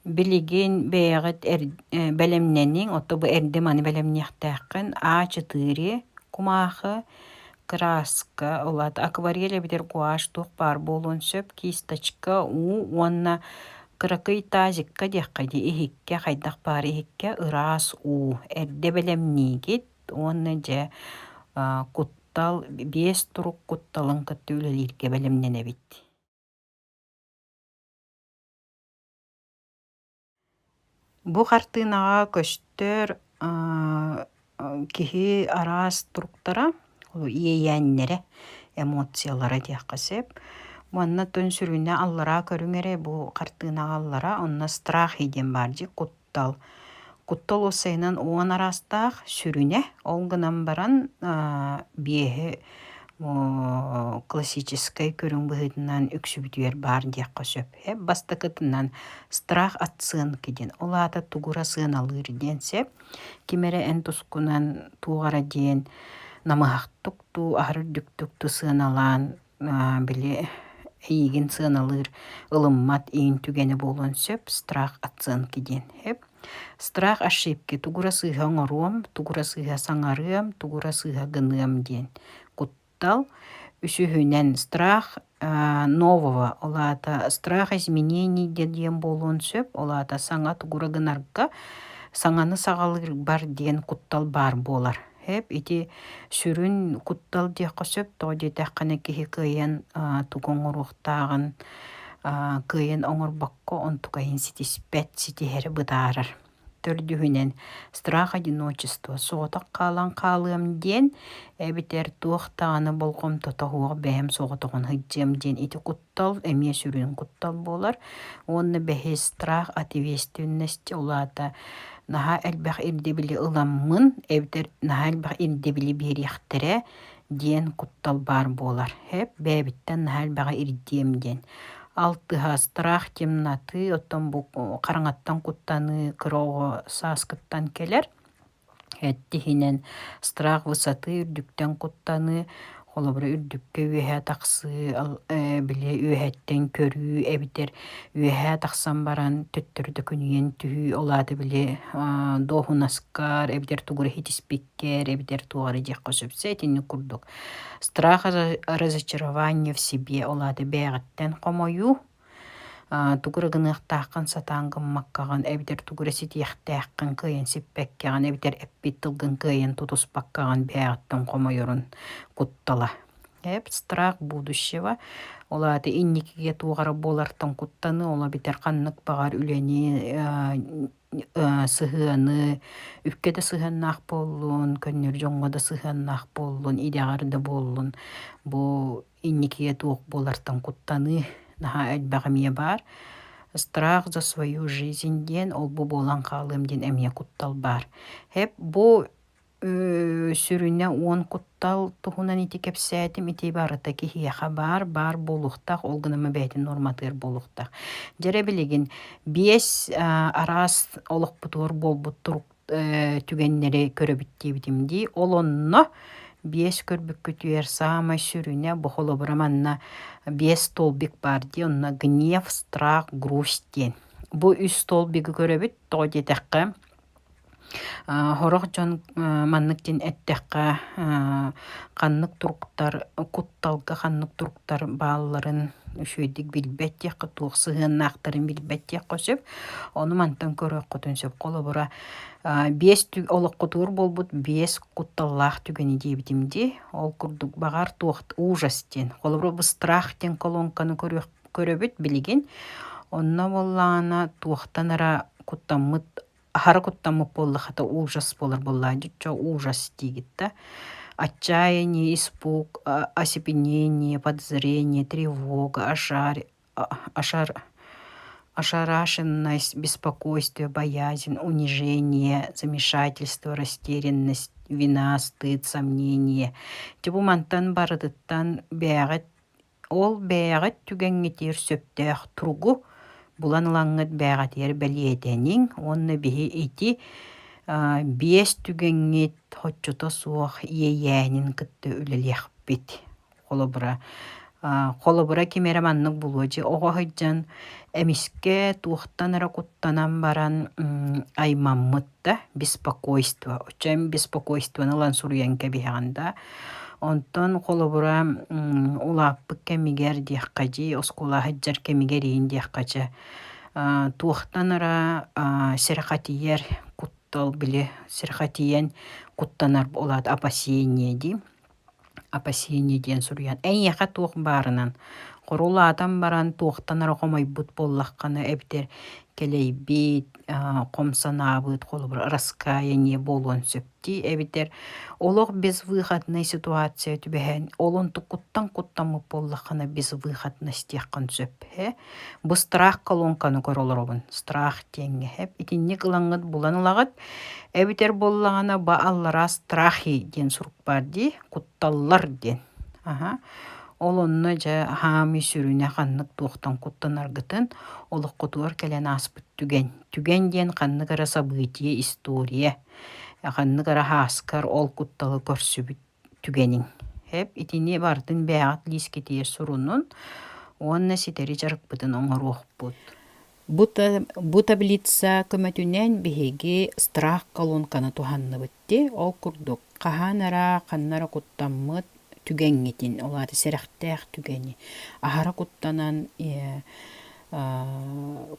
Билигин бэйэҕит бэлэмнэниҥ, ото бу эрдэ маны бэлэмниэхтээххин А4 кумаахы, кырааска, ол аата акварель эбэтэр гуашь туох баар буолуон сөп, кисточка, уу уонна кыракый тазикка диэххэ дии иһиккэ хайдах баар иһиккэ ыраас уу. Эрдэ бэлэмниигит уонна дьэ куттал биэс турук кутталын кытта үлэлииргэ бэлэмнэнэбит. Бу хартыынаҕа көстөр киһи араас туруктара, иэйээннэрэ, эмоциялара диэххэ сөп. Уонна оттон сүрүнэ аллараа көрүҥ эрэ бу хартыынаҕа аллара онно страхи диэн баар дии куттал. Куттал уопсайынан уон араастаах сүрүнэ, ол гынан баран биэһи классическай көрүҥ быһыытынан үксүбүтүгэр баар диэххэ сөп. Бастакытынан страх оценки диэн, ол аата тугу эрэ сыаналыыр диэн сөп. Ким эрэ эн тускунан туох эрэ диэн намыһахтык дуу, аһары үрдүктүк дуу сыаналаан били эйигин сыаналыыр, ылыммат иин түгэнэ буолуон сөп, страх оценки диэн. Страх ошибки тугу эрэ сыыһа оҥоруом, тугу эрэ сыыһа саҥарыам, тугу эрэ сыыһа гыныам диэн куттал. Үсүһүнэн страх нового, ол аата страх изменений диэн буолуон сөп, ол аата саҥа тугу эрэ гынарга, саҥаны саҕалыырбар диэн куттал баар буолар. Эп ити сүрүн куттал диэххэ сөп, тоҕо диэтэххинэ киһи кыайан тугу оҥоруохтааҕын кыайан оҥорбокко онтукайын ситиспэт, ситиһэрэ бытаарар. Төрдүһүнэн, страх одиночества соҕотох хаалан хаалыам диэн, эбэтэр туох даҕаны болҕомтото суох бэйэм соҕотоҕун сылдьыам диэн ити куттал эмиэ сүрүн куттал буолар. Уонна бэһис страх ответственности ол аата наһаа элбэх ирдэбили ыламмын эбэтэр наһаа элбэх ирдэбили биэриэхтэрэ диэн куттал баар буолар. Эп бэйэбиттэн наһаа элбэҕи ирдиэм диэн. Алтыһа страх темноты, оттон бу хараҥаттан куттаныы кыра оҕо сааскыттан кэлэр. Эттиһинэн страх высоты үрдүктэн куттаныы, холобура үрдүккэ үөһэ тахсыы, били үөһэттэн көрүү эбэтэр үөһэ тахсан баран төттөрү төкүнүйэн түһүү, ол аата били дуоһунаскар эбэтэр тугу эрэ ситиспиккэр эбэтэр туох эрэ диэххэ сөпсө итинник курдук. Страх разочарование в себе, ол аата бэйэҕиттэн хомойуу, тугу эрэ гыныахтааххын сатаан гыммаккаҕын эбэтэр тугу эрэ ситиэхтээххин кыайан сиппэккэҕин эбэтэр эппит тылгын кыайан тутуспаккаҕын бэйэҕиттэн хомойорун куттала. Эп страх будущего ол аата инникигэ туох эрэ буолартан куттаныы ол эбэтэр ханнык баҕар үлэни сыһыаны үпкэ да сыһыаннаах буоллун, көннөрү дьоҥҥо да сыһыаннаах буоллун, идэҕэр да буоллун бу инникигэ туох буолартан куттаныы наһаа элбэх эмиэ баар. Страх за свою жизнь диэн ол-бу буолан хаалыам диэн эмиэ куттал баар. Эп бу сүрүнэ уон куттал туһунан ити кэпсээтим, ити барыта киһиэхэ баар, баар буолуохтаах, ол гынан бэйэтин нуорматыгар буолуохтаах. Дьэрэ билигин биэс араас олохпутугар буолбут турук түгэннэри көрөбүт диэбитим дии. Ол онно биэс көрбүккүтүгэр саамай сүрүнэ бу холобура манна биэс столбик баар дии, онно гнев, страх, грусть диэн. Бу үс столбигы көрөбүт, тоҕо диэтэххэ Сорох дьон маннык диэн эттэххэ, ханнык туруктар кутталга ханнык туруктар баалларын үчүгэйдик билбэт диэххэ, туох сыһыаннаахтарын билбэт диэххэ сөп. Ону мантан көрүөххүтүн сөп. Холобура, биэс олоххутугар буолбут биэс кутталлаах түгэни диэбитим дии. Ол курдук баҕар туох ужас диэн. Холобура, бу страх диэн колонканы көрүөх көрөбүт билигин. Онно буоллаҕына туохтан эрэ куттаммыт аһара куттаммыт буоллахха ужас буолар буоллаҕа дьэ ужас диигит да отчаяние испуг осепенение подозрение тревога ошар ошар ошарашенность беспокойство боязнь унижение замешательство растерянность вина стыд сомнение дьэ бу мантан барытыттан бэйэҕит Ол бэйэҕит түгэҥҥитигэр сөптөөх туругу булан ылаҥҥыт бэйэҕитигэр бэлиэтэниҥ уонна биһи ити биэс түгэҥҥит соччото суох иэйээнин кытта үлэлиэхпит. Холобура, Холобура, ким эрэ маннык булуо дьэ оҕо сылдьан эмискэ туохтан эрэ куттанан баран аймаммыт да беспокойство. Оччо эн беспокойствоны ылан суруйан кэбиһэҕин да. Онтон холобура улааппыт кэмигэр диэххэ дии, оскуола сылдьар кэмигэр иин диэххэ чэ туохтан эрэ сэрэхэтийэр куттал били сэрэхэтийэн куттанар ол аата опасение дии опасение диэн суруйан эйиэхэ туох баарынан хорулаатан баран туохтан эрэ хомойбут буоллаххына эбэтэр кэлэйбит хом санаабыт холобура раскаяние буолуон сөп дии эбэтэр олох безвыходной ситуация түбэһэн ол онтуккуттан куттаммыт буоллаххына безвыходность диэххин сөп ээ бу страх колонканы көрө олоробун страх диэҥҥэ эп итинник ылаҥҥыт булан ылаҕыт эбэтэр буоллаҕына ба аллараа страхи диэн сурук баар дии кутталлар диэн аһа ол онно дьэ хаамыы сүрүнэ ханнык туохтан куттанаргытын олоххутугар кэлэн ааспыт түгэн түгэн диэн ханнык эрэ событие история ханнык эрэ һааскар ол кутталы көрсүбүт түгэниҥ. Эп итини барытын бэйэҕит лиискитигэр сурунун уонна ситэри дьарыкпытын оҥоруохпут. Бу, бу таблица көмөтүнэн биһиги страх колонканы туһанныбыт дии. Ол курдук хаһан эрэ ханна эрэ куттаммыт түгэҥҥитин, ол аата сэрэхтээх түгэни, аһара куттанан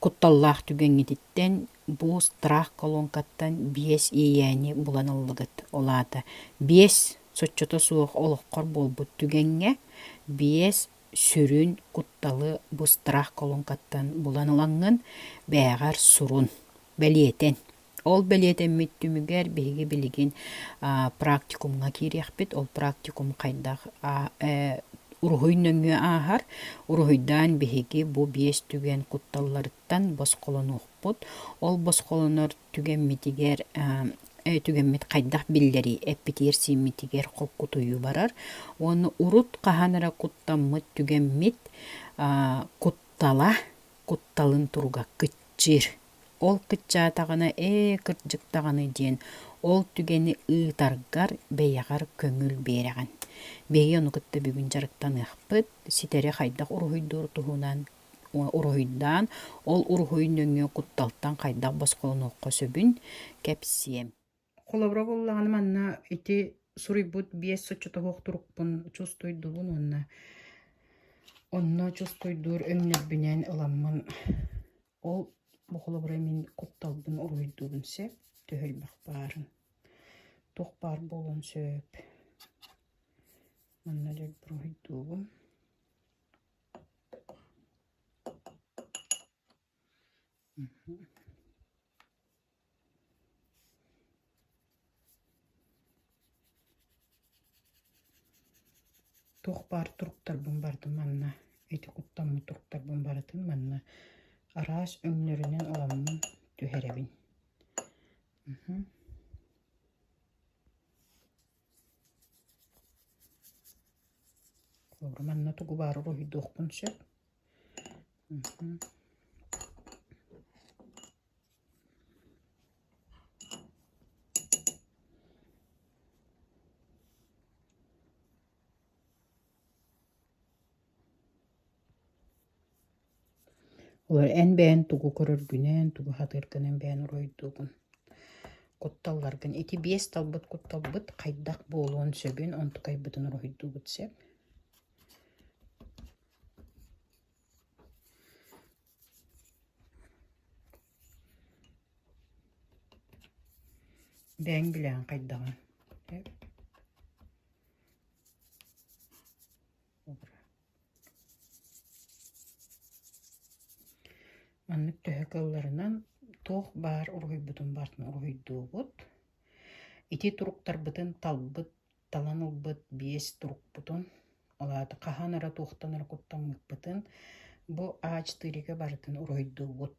кутталлаах түгэҥҥититтэн Бу страх колонкаттан биэс иэйээни булан ыллыгыт. Ол аата биэс соччото суох олоххор буолбут түгэҥҥэ биэс сүрүн кутталы бу страх колонкаттан булан ылаҥҥын бэйэҕэр сурун, бэлиэтэн. Ол бэлиэтэммит түмүгэр биһиги билигин практикумҥа киириэхпит. Ол практикум хайдах уруһуй нөҥүө ааһар. Уруһуйдаан биһиги бу биэс түгэн кутталларыттан босхолонуохпут. Ол босхолонор түгэммитигэр түгэммит хайдах биллэрий эппитигэр-сииммитигэр холкутуйуу барар уонна урут хаһан эрэ куттаммыт түгэммит куттала кутталын туруга кыччыыр. Ол кыччаатаҕына ээ кырдьык даҕаны диэн ол түгэни ыытаргар бэйэҕэр көҥүл биэрэҕин. Биһиги ону кытта бүгүн дьарыктаныахпыт, ситэри хайдах уруһуйдуур туһунан уруһуйдаан, ол уруһуй нөҥүө кутталтан хайдах босхолонуохха сөбүн кэпсиэм. Холобура буоллаҕына манна ити суруйбут биэс соччотоһуох турукпун чувствуйдубун уонна онно чувствуйдуур өҥнөрбүнэн ыламмын ол бу холобура мин кутталбын уруһуйдуубун сөп төһө элбэх баарын туох баар буолуон сөп манна дьэ уруһуйдуубун Туох баар туруктарбын барытын манна ити куттаммыт туруктарбын барытын манна араас өҥнөрүнэн ыламмын түһэрэбин. Холобура, манна тугу баар уруһуйдуохпун сөп. Олор эн бэйэн тугу көрөргүнэн, тугу сатыыргынан бэйэн уруһуйдуугун. Кутталларгын ити биэс талбыт кутталбыт хайдах буолуон сөбүн онтукайбытын уруһуйдуубут сөп. Бэйэҥ билэҕин хайдаҕын. Маннык төһө кыалларынан туох баар уруһуйбутун барытын уруһуйдуубут. Ити туруктарбытын талбыт, талан ылбыт биэс турукпутун, ол аата хаһан эрэ туохтан эрэ куттаммыппытын бу А4-га барытын уруһуйдуубут.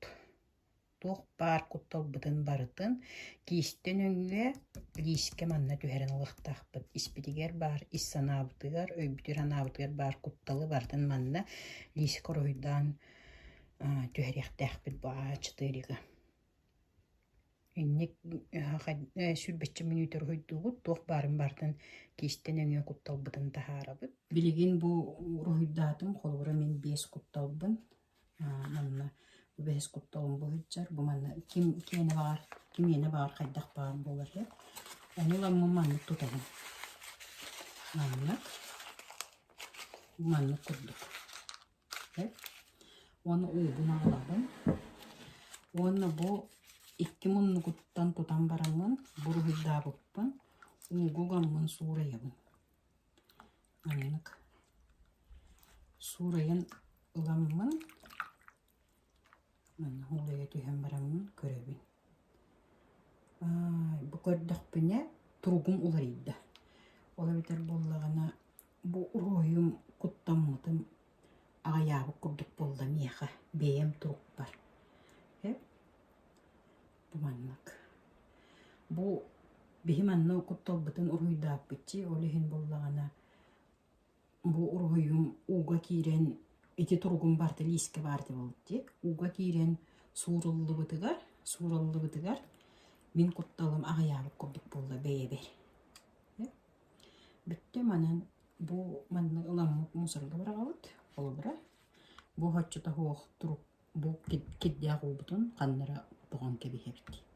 Туох баар кутталбытын барытын киистэ нөҥүө лиискэ манна түһэрэн ылыахтаахпыт. Испитигэр баар, ис санаабытыгар, өйбүтүгэр-санаабытыгар баар кутталы барытын манна лиискэ уруһуйдаан түһэриэхтээхпит бу А4-га. Инник сүүрбэччэ мүнүүтэ уруһуйдуубут, туох баарын барытын киистэ нөҥүө кутталбытын таһаарабыт. Билигин бу уруһуйдаатым, холобура мин биэс кутталбын манна бу бэһис кутталым бу сылдьар, бу манна ким киэнэ баҕар, кимиэнэ баҕар хайдах баар буолар үһү. Ону ыламмын маннык тутабын. Маннык, маннык курдук. Уонна уубун аҕалабын. Уонна бу икки муннугуттан тутан бараммын буруһуйдаабыппын ууга угаммын суурайабын. Маннык суурайан ыламмын манна уулайа түһэн бараммын көрөбүн. Бу көрдөхпүнэ туругум уларыйда. Ол эбэтэр буоллаҕына бу уруһуйум куттаммытым аҕыйаабыт курдук буолла миэхэ бэйэм турукпар. Бу маннык. Бу биһи манна кутталбытын уруһуйдааппытчи, ол иһин буоллаҕына бу уруһуйум ууга киирэн ити туругум барыта лиискэ баар этэ буолбут дии. Ууга киирэн сууруллубутугар, суураллыбытыгар мин кутталым аҕыйаабыт курдук буолла бэйэбэр. Бүттэ манан бу манна ыламмыт мусорга быраҕабыт, холобура. Бу оччото суох турук бу кирдээх уубутун ханна эрэ тоҕон кэбиһэбит.